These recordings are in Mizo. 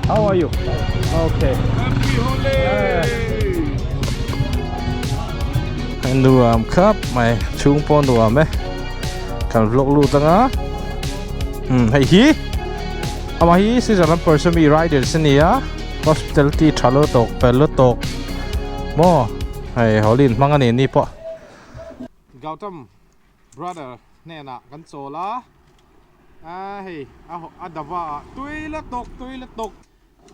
How are you? Okay. Nuam khap mai chhung pawh nuam e kan vlog lut anga um hei hi amah hi Switzerland person mi riders a ni a hospitality tha lutuk fel lutuk maw hei hawlin hmang a ni ni pawh Gautam brother hnenah kan chawl a a hei a dava ah tui lutuk tui lutuk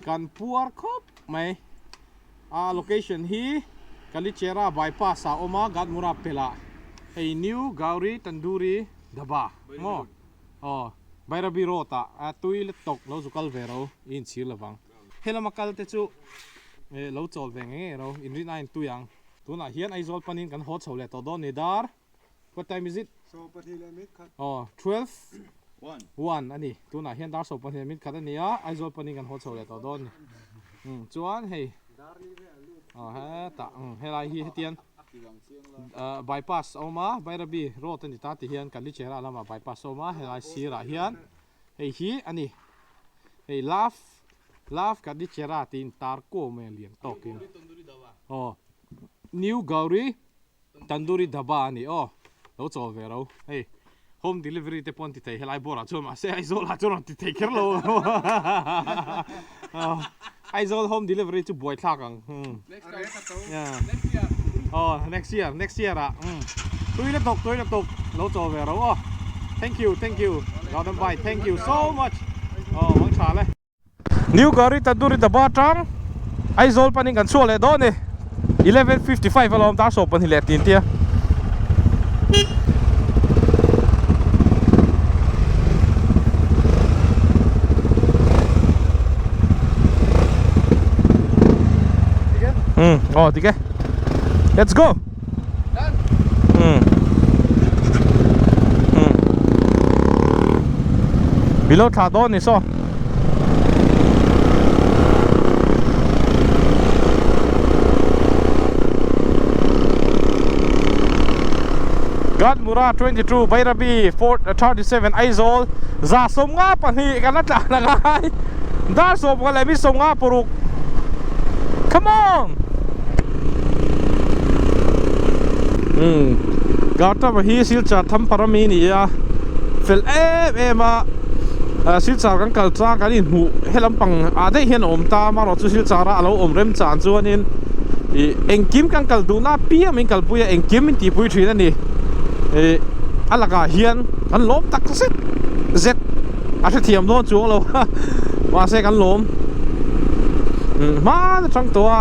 kan puar khawp mai a location hi Kalichera bypass ah a awm a Gatmura pelh ah hei New Gauri Tandoori Dhaba maw aw Bairabi road ah a tui lutuk lo zu kal ve ro i inchhir lovang helama kal te chu lo chawl ve ngei ngei ro inrin a intui ang tunah hian Aizawl panin kan haw chho leh tawh dawn ni dar. What time is it? Aw, 12 1 a ni. Tunah hian dar 12 minute khat a ni a, Aizawl panin kan haw chho leh tawh dawn a ni. Umm chuan hei aw hetah umm helai hi hetian ah bypass a awm a, Bairabi road a ni ta ti hian Kalichera lamah bypass a awm a, helai sirah hian hei hi a ni. Hei love love Kalichera tiin tar kuau mai a lian tawkin. Aw New Gauri Tandoori dhaba a ni aw, lo chawl ve ro. Hei home delivery te pawh an ti thei helai bawr ah chuan mahse Aizawl ah chuan rawn ti thei kher lo Aizawl home delivery chu buai thlak ang aw next year next year ah tui la tuk tui la tuk lo chawl ve ro aw thank you thank you Gautam bhai thank you so much aw mang tha le. New Gauri Tandoori Dhaba atang Aizawl panin kan chhuak leh dawn ni 11:55 alawm dar 12 leh tin tia Hmm, oh dik e. Let's go. Hmm. Hmm. Below thla dawn ni saw. Gatmura 22 Bairabi 437 Aizawl 152 kan la tlan a ngai dar 10 leh mi 56 come on um Gautam hi Silchar Thampara mi ni a fel em em a Silchar kan kal chang kan inhmuh helam pang ah daih hian a awm ta amaherawh chu Silchar a alo awm rem chan chuanin ih engkim kan kal duhna apiang min kalpui a engkim min tihpui thin a ni ih a lakah hian kan lawm tak zet zet a hrethiam dawn chuang lo a mahse kan lawm hman atang tawh a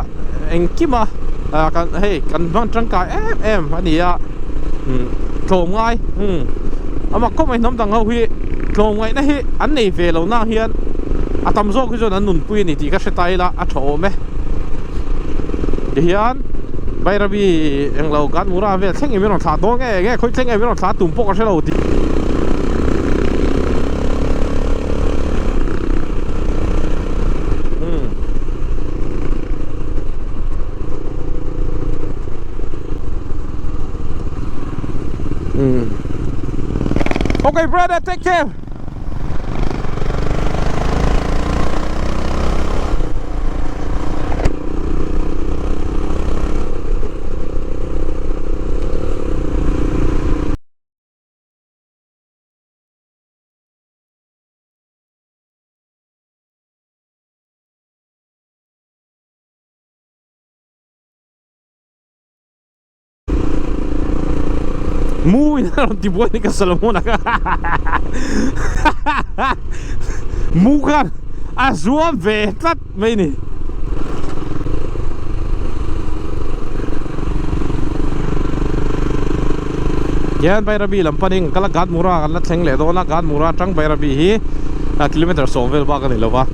engkima ah kan hei kan hman tangkai em em a ni a tlawm ngai amah khawp mai hnam dang ho hi tlawm ngaihna hi an nei ve lo nang hian a tam zawk hi chuan an nunpui a ni tih ka hre ta ila a tha awm e tihian Bairabi englo Gatmura vel thleng em in rawn thlah dawn nge nge khawi thleng em in rawn thlah tum pawh ka hre lo tih Okay brother take care Mu in a rawn ti buai ni ka Solomon a kha Mu khan a zuam ve tlat mai ni. Hian Bairabi lam panin kan kal a Gatmura kan la thleng leh dawn a Gatmura atang Bairabi hi kilometer 10 vel bak a ni lova.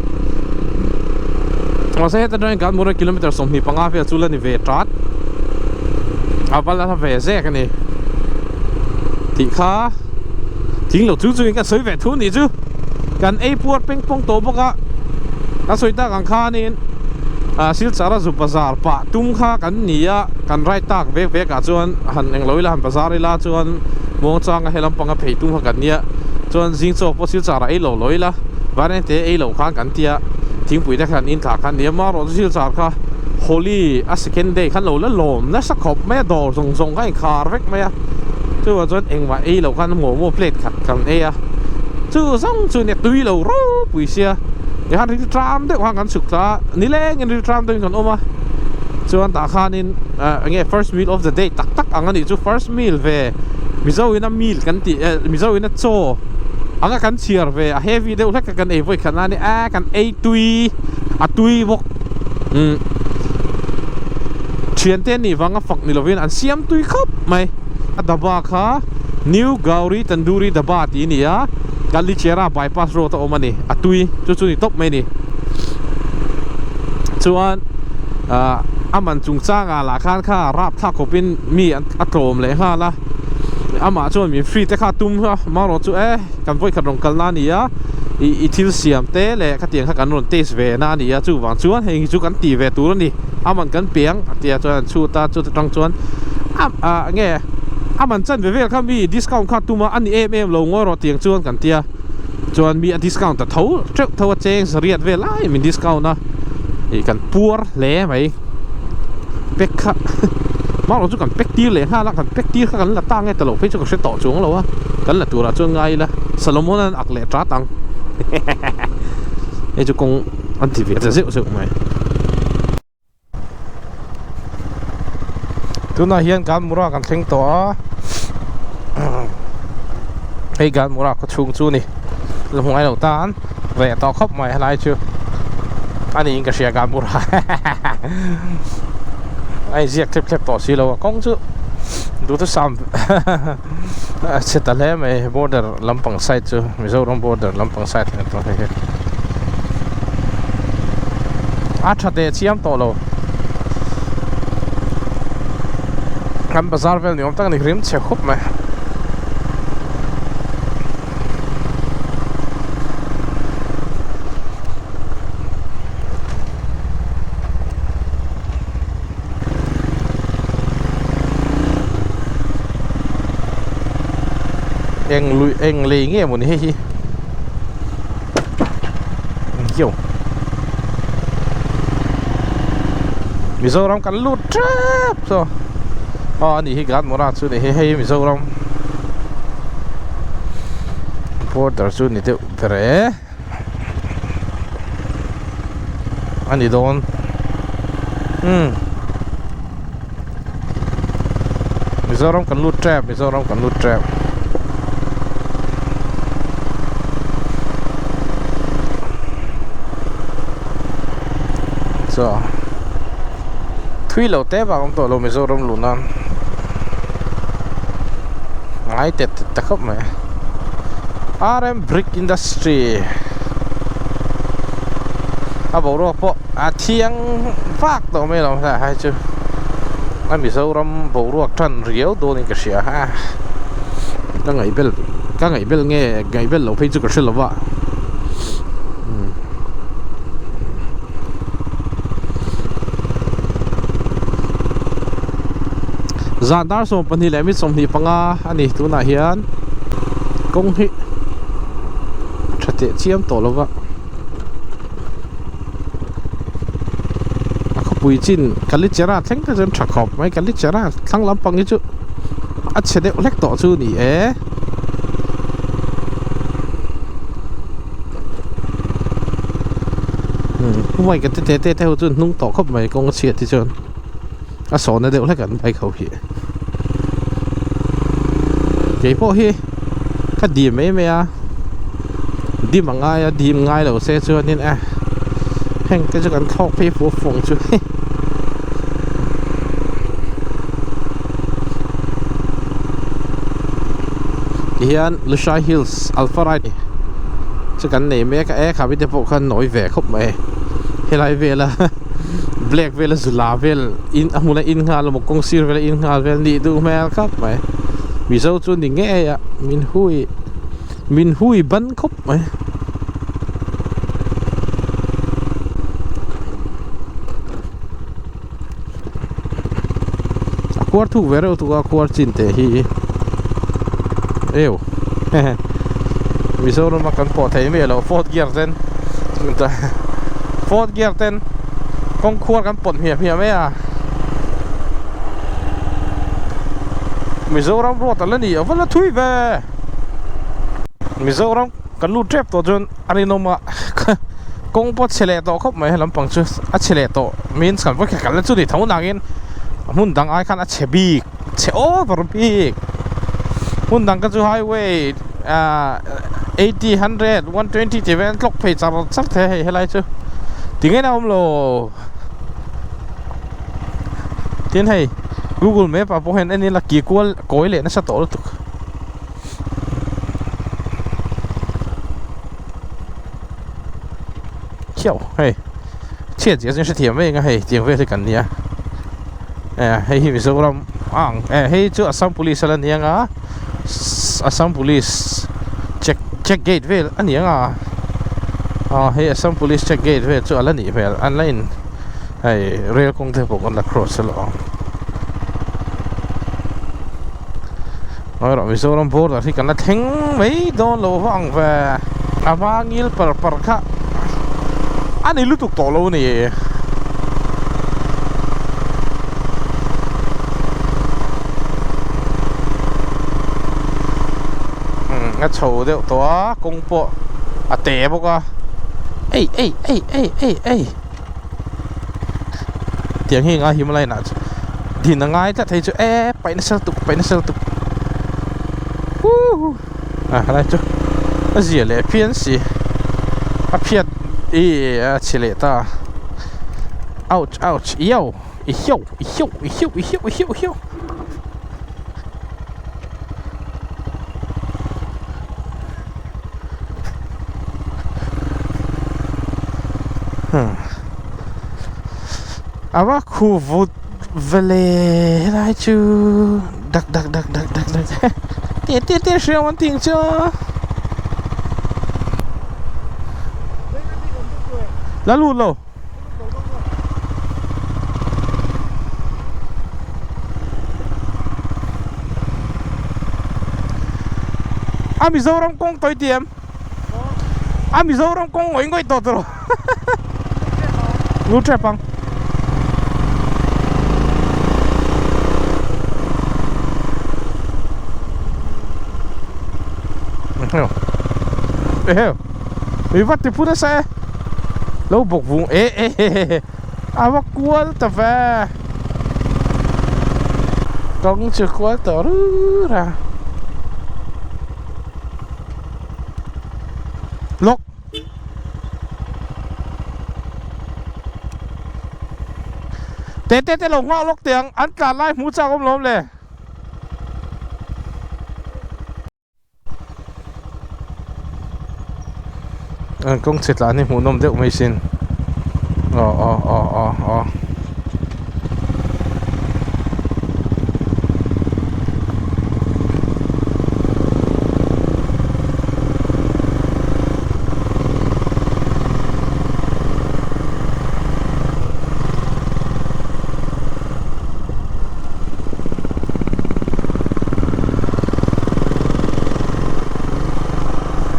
Mahse heta atangin Gatmura kilometer 25 vel chu la ni ve tat a val a ve zek a ni tih kha thing lo chung chungin kan sawi ve thu nih chu kan ei puar peng pawng tawh bawk a kan sawi tak ang khanin ah Silchar a zu bazar pah tum kha kan ni a kan ride tak vek vek ah chuan han englo ila han bazar ila chuan muangchang a helam panga phei tum kha kan nia chuan zing chawk pawh Silchar ah ei lo lo ila Varente ei loh khan kan tia. Thingpui te khan in thlah khan nia marawh chu silchar kha Holi a second day khan lo la lawm nasa khawp mai a dawr zawng zawng kha a inkhar vek mai a chuvang chuan engmah ei loh khan momo plate khat kan ei a chu zawng chu nia tui lo ropui sia tikhan ril tram deuh khan kan chhuk thla a nilengin ril tram deuhin kan awm a chuan tah khanin ah enge first meal of the day tak tak ang a nih chu first meal ve Mizo ina meal kan tih eh Mizo ina chaw anga kan chhiar ve a heavy deuh hlek a kan ei vawi khat na a ni a kan ei tui a tui bawk umm thiante an nih vanga fak ni lovin an siam tui khawp mai a daba kha New Gauri Tandoori Daba tih a ni a Kalichera bypass road a awm a ni a tui chu chu ni tawp mai a ni chuan ah a man chungchangah lah khan kha rap thlak khawpin mi a tlawm leh nghal a amah chuan min free te kha a tum a marawh chu e kan vawikhat rawn kalna a ni a ih i thil siam te leh khatiang kha kan rawn taste ve na a ni a chuvang chuan heng hi chu kan tih ve tur a ni a man kan pe ang a tia chuan an chhut a chuta tang chuan a ah nge a man chan ve vel kha mi discount kha a tum a a ni em em lo ngawi rawh tiang chuan kan tia chuan mi a discount ta tho teuh tho a cheng zariat vel lai min discount a ih kan puar hle mai. Pack kha marawh chu kan pack tir leh nghal a kan pack tir kha kan la ta nge ta lo phei chu ka hre tawh chuang lo a kan la turah chuan ngai ila Solomon an ak leh tat ang hei chu kawng an ti ve ta zeuh zeuh mai. Tunah hian Ganmura kan thleng tawh a hei Ganmura khaw chhung chu a ni la hmu ngai lo tan. Reh tawh khawp mai helai chu a niin ka hria Ganpur a a inziak thlep thlep tawh si lo a kawng chu duhthusam a chhe ta hle mai border lampang side chu Mizoram border lampang side ang tawh hei hi a tha teh chiam tawh lo kan bazar vel ni awm tak a ni rim chhe khup mai. Eng lui eng lei nge maw ni hei hi engkiau Mizoram kan lut tep chaw aw ani hi Ganmura chu ni hi hei Mizoram. Border chu ni deuh ber e a ni dawn umm Mizoram kan lut tep Mizoram kan lut tep chaw thui lo te vang awm tawh lo Mizoram luh nan. Ngai tet tet ta khawp mai RM brick industry a boruak pawh a thiang vak tawh mai lo hlai hai chu a Mizoram boruak tan riau dawn in ka hria a ka ngaih bel ka ngaih bel nge ngaih bel loh phei chu ka hre lo va. Zan dar 22 leh minute 25 a ni tunah hian kawng hi tha teh chiam tawh lova a khawpui chin Kalichera thleng te chuan tha khawp mai Kalichera thlang lampang hi chu a chhe deuh hlek tawh chu a ni e. Bike te te te te ho chu hnung tawh khawp mai kawng a chhiat hi chuan a sawhna deuh hlek an bike ho hi keipawh hi ka dim mai mai a dim a ngai a dim ngai lo se chuanin e heng te chu kan thlawk phei fuh fung chu tihian Lushai Hills Alpha Ride chu kan nei mek a e kha mite pawh khan nawi ve khawp mai helai vela black vela zula vel in a hmuna in nghal emaw kawng sir vela in nghal vel nih duh hmel khawp mai mizo chu ni ngei a min hui min hui ban khawp mai. A khuar thuk ve reuh tuk a khuar chin teh hi eu Mizoram a kan pawh thei miah lo fourth gear ten Fourth gear ten kawng khuar kan pawt hmiah hmiah mai a. Mizoram road a la ni a va la thui ve. Mizoram kan lut tep tawh chuan a rinawm a kawng pawh chhe leh tawh khawp mai he lampang chu a chhe leh tawh means kan vawikhat kal na chu ni tho nangin hmun dang ai khan a chhe bik chhe over bik hmun dang ka chu highway ah 80 100 120 tih vel an tlawk phei char char thei a hei helai chu tinge na awm lo tin hei google map ah pawh hian en ila ki kual kawi leh nasa tawh lutuk. Khiau hei chhiat zia chu hrethiam mai anga hei tiang vel hi kan nia eh hei hi Mizoram a ang eh hei chu Assam police a la ni anga Assam police check check gate vel a ni anga aw hei Assam police check gate vel chu a la nih hmel an la in hei rail kawng te pawh kan la cross alawm. Erawh Mizoram border hi kan la thleng mai dawn lo vang ve a hma ngil par par kha a ni lutuk tawh lo a ni. Umm a chho deuh tawh a kawng pawh a te bawk a ei ei ei ei ei ei. Tiang hi enga Himalayan ah chuan din a ngai tlat hei chu e paih nasa lutuk paih nasa lutuk huuu a helai chu a zia leh phian si a phiat ih a chhe leh ta ouch ouch iau i hiau i hiau i hiau i hiau i hiau i hiau. A va khu vut vele helai chu dak dak dak dak dak dak teh teh teh hriau an tih ang chu la lut lo. A Mizoram kawng tawi ti em? A Mizoram kawng ngawih ngawih tawh tawh Lu trap ang. Eheu. Eheu. Mi vat ti phun nasa e. Lo bawk vung e e e a va kual ta ve. Kawng chu kual tawh rur a. Lawk. Te te te lo nghak lawk teh ang an tlan lai hmuh chak awm lo le. An kawng chhe tlan hi hmuhnawm deuh mai sin aw aw aw aw aw.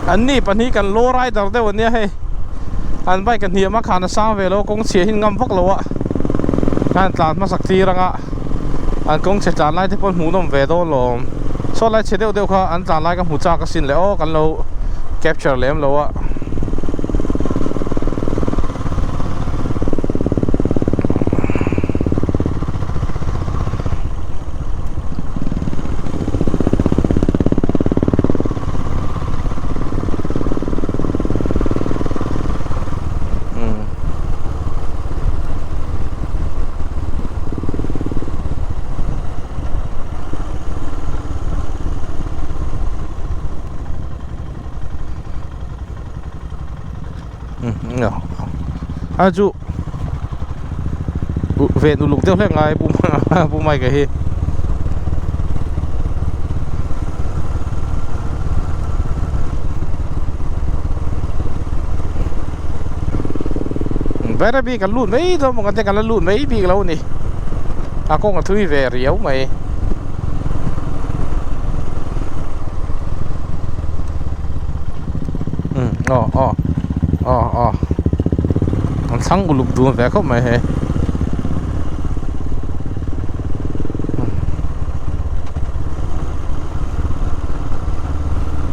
An ni pahnih kan low rider deuh ania hei an bike a hniam a khan a sang ve lo kawng chhia hi an ngam vak lo a khan tlan hmasak tir anga an kawng chhe tlan lai te pawh hmuhnawm ve dawn lawm saw lai chhe deuh deuh kha an tlan lai ka hmu chak asin le aw kan lo capture lem lo a. A chu ven uluk deuh hlek ngai pu Mike-a hi. Bairabi kan lut mai dawn maw kan la lut mai bik lo a ni a kawng a thui ve riau mai. Umm aw aw aw aw an An thlang uluk dun ve khawp mai hei.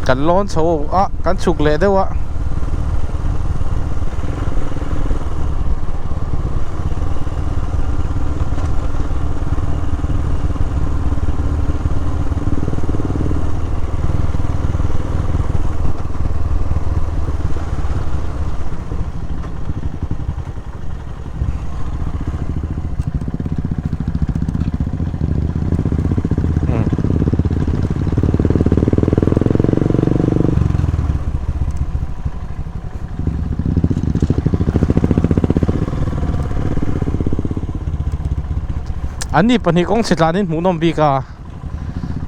Kan lawn chho a kan chhuk leh deuh a. An ni pahnih kawng chhe tlanin hmuhnawm bik a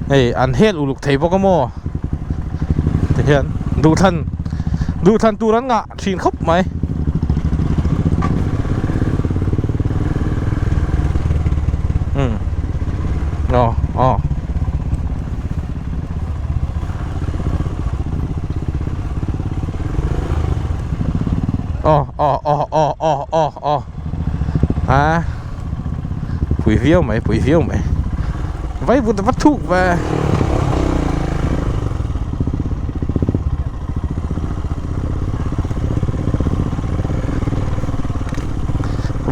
hei an hel uluk thei bawk a maw tihian duhthlan duhthlan tur an ngah thin khawp mai. Umm aw aw. Aw aw aw aw aw aw aw a pui viau mai pui viau mai vai vut va thuk ve.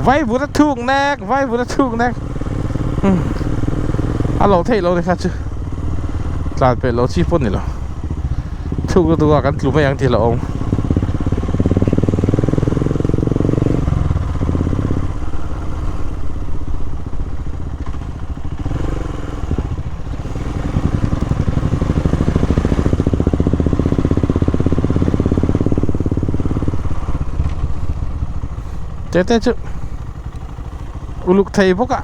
Vai vut a thuk nek vai vut a thuk nek a lo theih lo ni kha chu tlan peh lo chi pawh ni lo thuk lutuk a kan tlu mai ang tih a awm. Te te chu uluk thei bawk a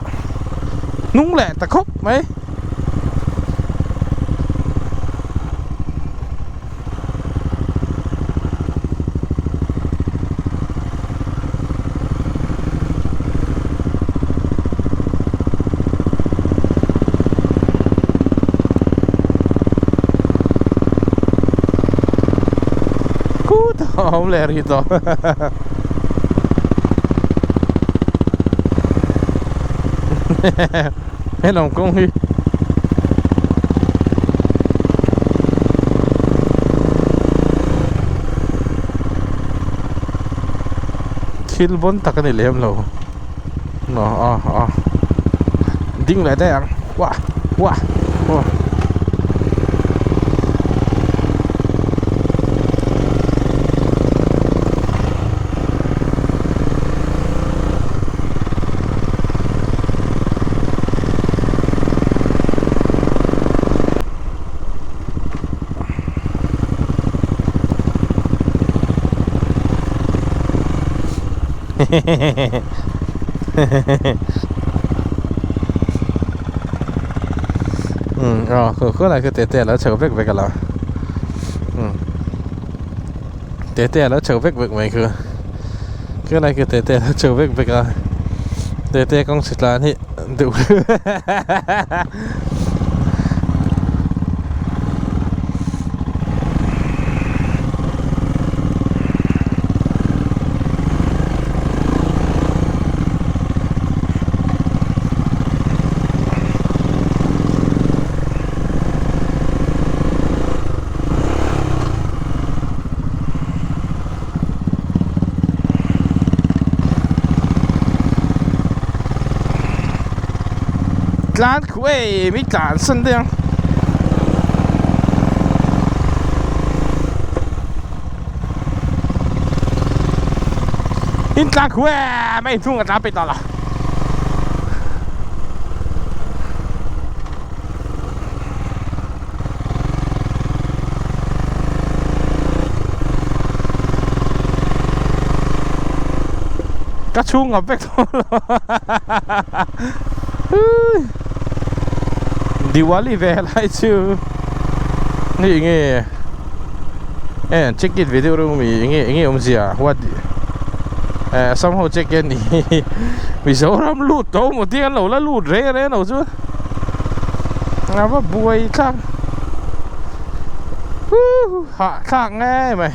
hnung leh ta khawp mai. Khutah a awm leh rih tawh he lam kawng hi thil bawn tak a ni lem lo aw aw ding leh daih ang wah wah aw. Umm aw khulai khi tete a lo chho vek vek alo umm tete a lo chho vek vek mai khu khulai khi tete a lo chho vek vek a tete kawng chhi tlan hi duh Tlan khuh e mi tlan san daih ang. In tlan khuh e mai hnung a tlan peih tawh lo. Ka chhung ngap vek tawh lo Diwali ve lai chu ni nge e check in video ru mi nge nge awmzia what eh somehow check in ni Mizoram lut tawh maw tih an lo la lut reng reng lo chu a va buai thlak hah thlak ngei mai.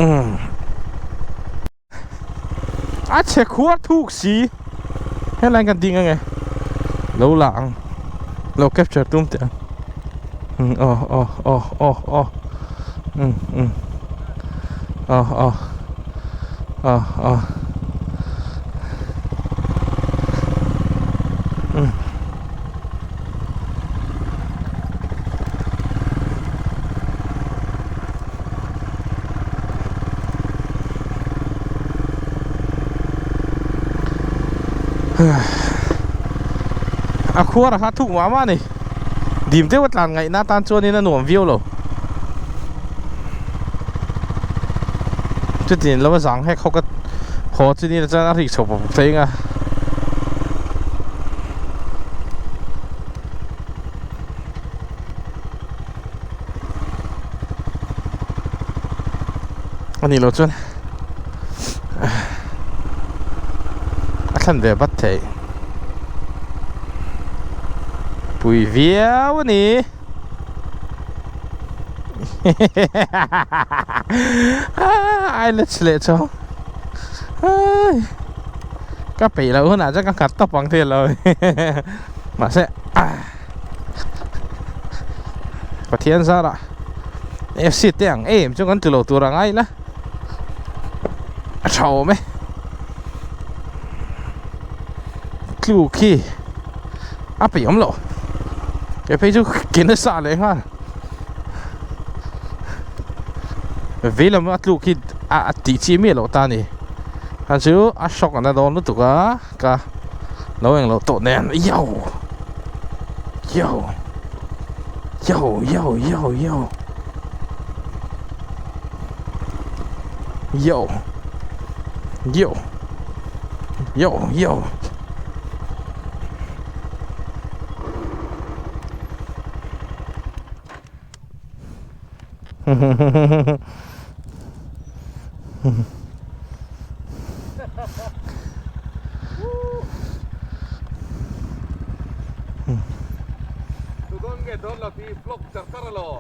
Umm a chhe khuar thuk si helai kan ding ange lo la ang lo capture tum teh ang umm aw aw aw aw aw umm umm aw aw aw aw umm. A khuar a kha thuk mah mah a ni dim deuh a tlan ngaihna atan chuanin a nuam viau lo chutin lo a zang hek hawk a haw chu ni chuan a rik chho pawp pawp thei ang a. A nih loh chuan a thlen ve vat thei pui viau a ni eyelids leh chu ka peih loh hunah chuan ka nghat tawp ang thei lo mahse. Pathian zarah FC te ang em chu kan tlu lo tur a ngai ila a tha awm e tlu khi a peih awm loh kei phei chu ke nasa leh nghal vei lam a tluk hi a tih chi miah loh ta a ni a chu a shock a na dawn lutuk a. Ka lo eng loh tawh nen yo yo yo yo yo yo yo yo yo yo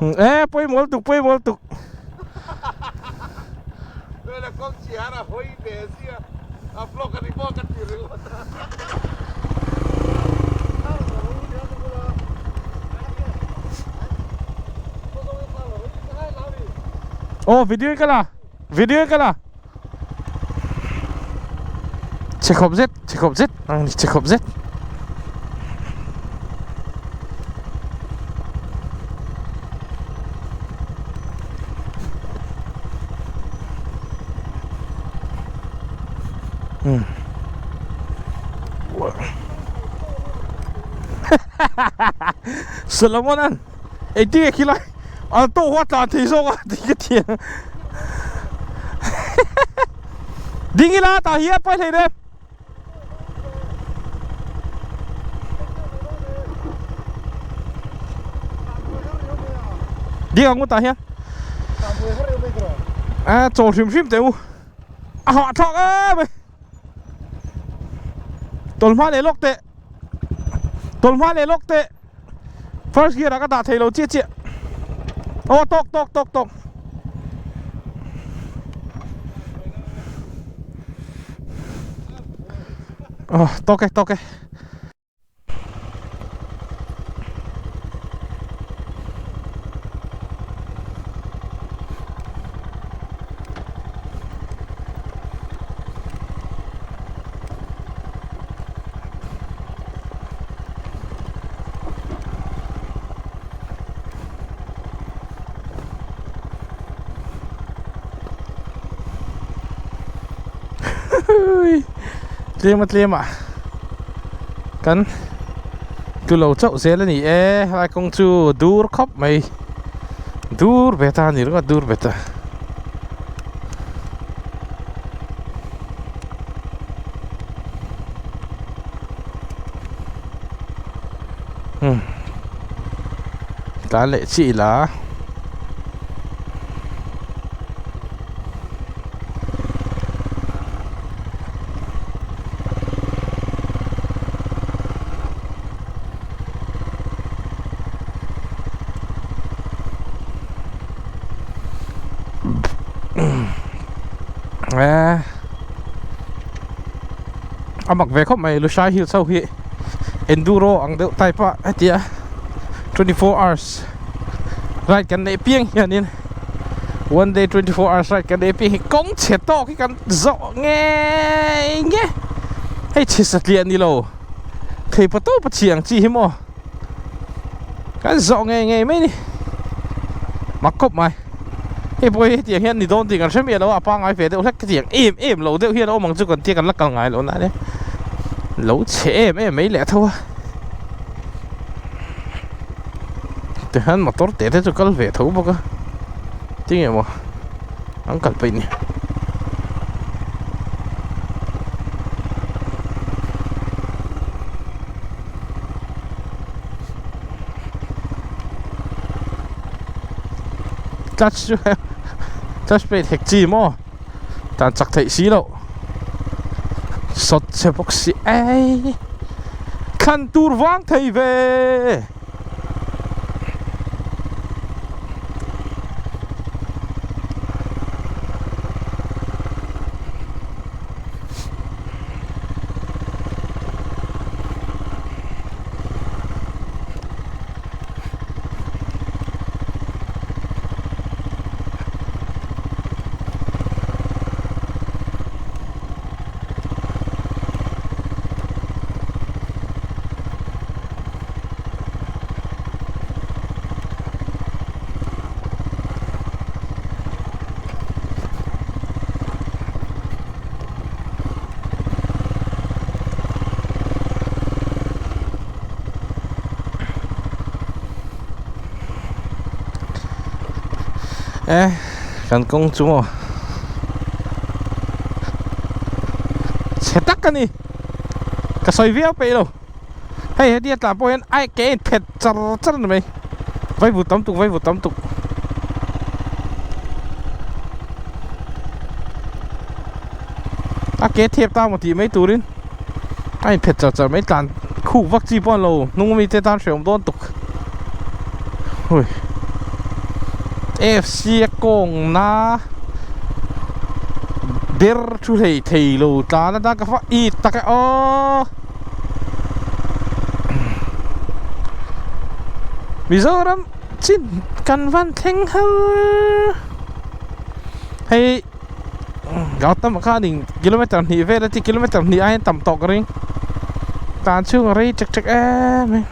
E pawimawh lutuk pawimawh lutuk Aw video in ka la video in ka la Chhe khawp zet chhe khawp zet ang ni chhe khawp zet Hmm. Solomon an engtin nge khilai alto ho a tlan thei zawk a tih ka thiam ding ila tah hian pawi hlei nem ding ang u tah hian a chawl hrim hrim teh u a hahthlak em mai tawlhma leh lawk teh tawlhma leh lawk teh first gear ah ka dah thei lo chiah chiah aw tawk tawk tawk tawk aw tawk e tawk e. Tlem a tlem ah kan tlu lo chauh zel a ni e helai kawng chu dur khawp mai dur ve ta a ni ringawt dur ve ta. Hmm. Tlan leh chi ila. Eh a mak ve khawp mai Lushai Hills ho hi enduro ang deuh type a hetia 24 hours ride kan neih piang hianin one day 24 hours ride kan neih piang hi kawng chhe tawk hi kan zawh ngei nge hei chhe satliah ni lo thei pa tawp a chhi ang chi hi maw kan zawh ngei ngei mai ni mak khawp mai hei pawh hi hetiang hian ni dawn tih kan hre miah lo a a pangngai ve deuh hlek hetiang em em lo deuh hian a awm ang chu kan tia kan la kal ngai lo nane lo chhe em em mai leh tho a tihian motor te te chu kal ve tho bawk a tinge maw an kal peih ni. Clutch chu clutch plate hek chi maw tan chak theih si loh sawt chhe bawk si ei thlan tur vang thei ve. E kan kawng chu maw chhe tak a ni ka sawi viau peih lo hei hetia tlan pawh hian ai ke a inphet char char a ni mai vaivut tam tuk vaivut tam tuk. A ke thep ta maw tih mai turin a inphet char char mai tlan khuk vak chi pawh a ni lo hnung mite tan hreawm dawn tuk hui F C a kawng na ber thu hlei thei lo tlan atan ka fa it tak e aw Mizoram chin kan van thleng har hei. Gautam ah khanin kilometer hnih vel a ti kilometer hnih aiin tam tawh ka ring tan chhung a rei ṭek ṭek em mai.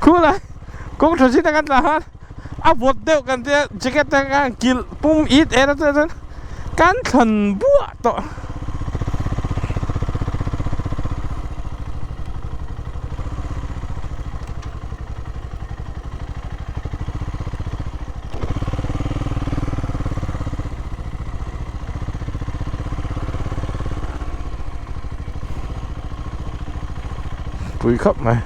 Khulai kawng tha zet a kan tlah khan a vawt deuh kan tia jacket te khan kilh pum it er a chuan kan thlan buah tawh. Pui khawp mai.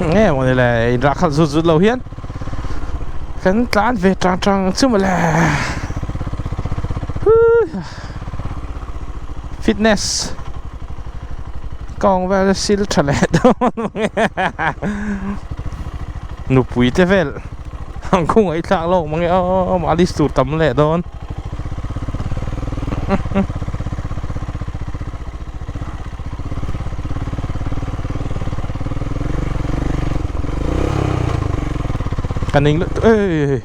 Nge maw ni le inrah khalh zut zut lo hian kan tlan ve tang tang chu maw le fitness kawng vel sil tha leh dawn mange nupui te vel ang khung ei thlak lawk mange aw malis tur tam leh dawn ka ning lutuk ei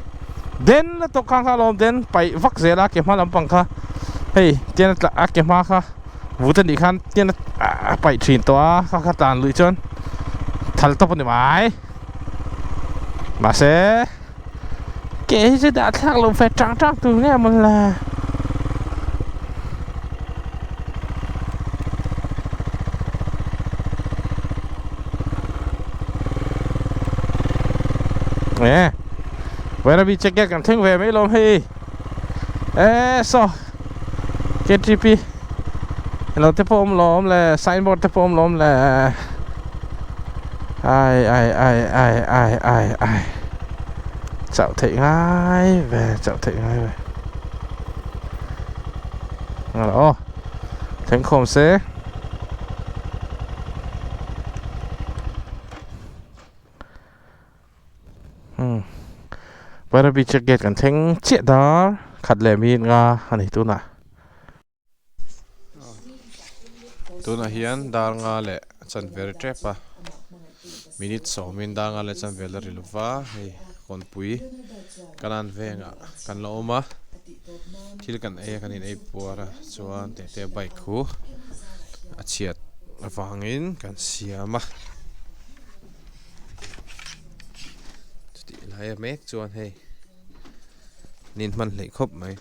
den la tawk kha kha alawm den paih vak zel a ke hma lampang kha hei tian a tla a ke hma kha vut a nih khan tian a paih thin tawh a kha kha tlan luih chuan thal tawp a ni mai mahse ke hi chu dah thlak loh ve tang tang tur nge maw le. Nge Vairavi check gate kan thleng ve mai lawm hei. E saw KTP ilo te pawh awm lo awm le signboard te pawh awm lo awm le ai ai ai ai ai ai ai chauh theih ngai ve chauh theih ngai ve aw thleng khawm se. Umm Bairabi check gate kan thleng chiah dar khat leh minute nga a ni tunah. Tunah hian dar nga leh chanve ri tep a minute sawmin dar nga leh chanve la ri lova hei kawnpui kanan vengah kan la awm a thil kan ei a kan in ei puar a chuan tete bike khu a chhiat avangin kan siam a. Chutih lai mek chuan hei nin hman hleih khawp mai.